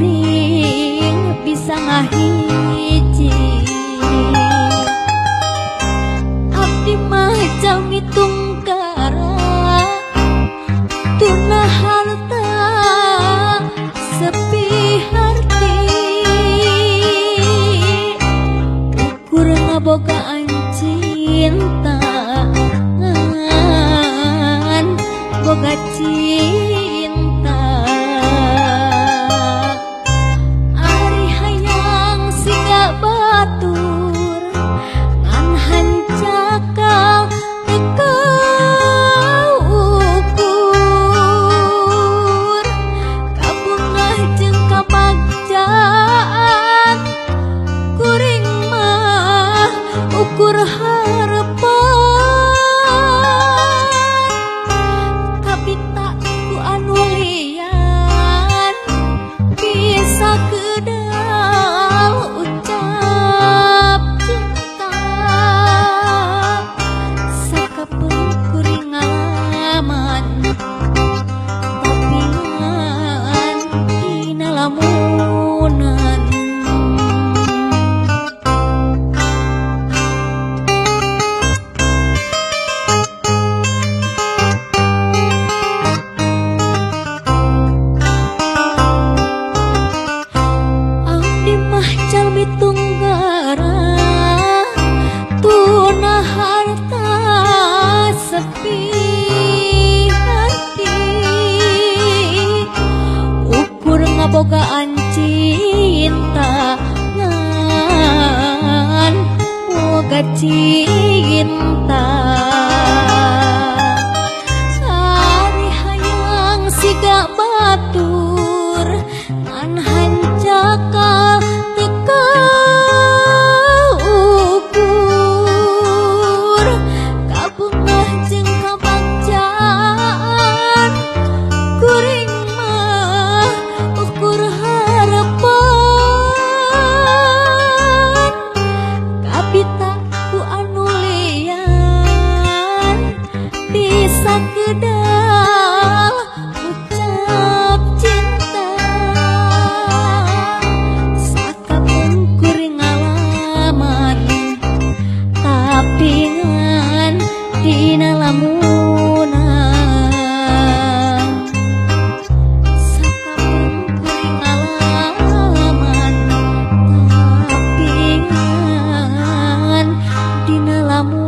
Kuring bisa ngahiji. Abdi mah jalmi tunggara tuna harta sepi harti. Ukur ngabogaan cinta ngan boga cinta. Ari hayang siga batur ngan hancakal teu kaukur. Kabungah jeung kabagjaan kuring mah ukur harepan. Kabita ku anu lian bisa kedal ucap cinta. Sakapeung kuring ngalaman tapi ngan dina lamunan. Abdi mah jalmi tunggara tuna harta sepi hati. Ukur ngabogaan cinta ngan boga cinta. Ari hayang siga batur ngan hancakal teu kaukur. Kabungah jeung kabagjaan kuring mah ukur harepan. Kabita ku anu lian bisa kedal ucap cinta. Sakapeung kuring ngalaman tapi ngan dina lamunan. Sakapeung kuring ngalaman tapi ngan dina lamunan.